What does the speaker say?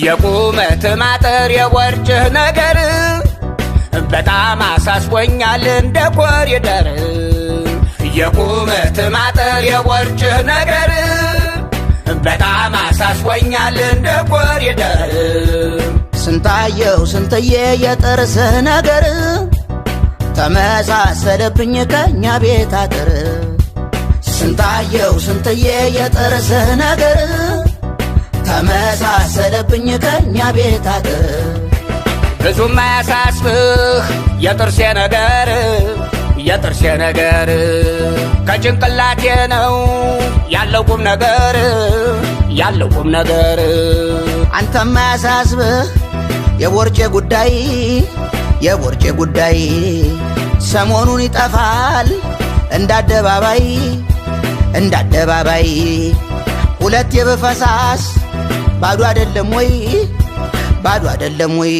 የቁመት ማጠር የወርጭህ ነገር በጣም አሳስቦኛል እንደ ኮሪደር። የቁመት ማጠር የወርጭህ ነገር በጣም አሳስቦኛል እንደ ኮሪደር። ስንታየው ስንትዬ የጥርስህ ነገር ተመሳሰለብኝ ከኛ ቤት አጥር። ስንታየው ስንትዬ የጥርስህ ነገር ተመሳሰለብኝ ከኛ ቤት አጥር። ብዙም አያሳስብህ የጥርሴ ነገር፣ የጥርሴ ነገር ከጭንቅላቴ ነው ያለው ቁም ነገር፣ ያለው ቁም ነገር። አንተም አያሳስብህ የቦርጬ ጉዳይ፣ የቦርጬ ጉዳይ ሰሞኑን ይጠፋል እንደ አደባባይ፣ እንደ አደባባይ። ሁለት የበፈሳስ ባዶ አይደለም ወይ? ባዶ አይደለም ወይ?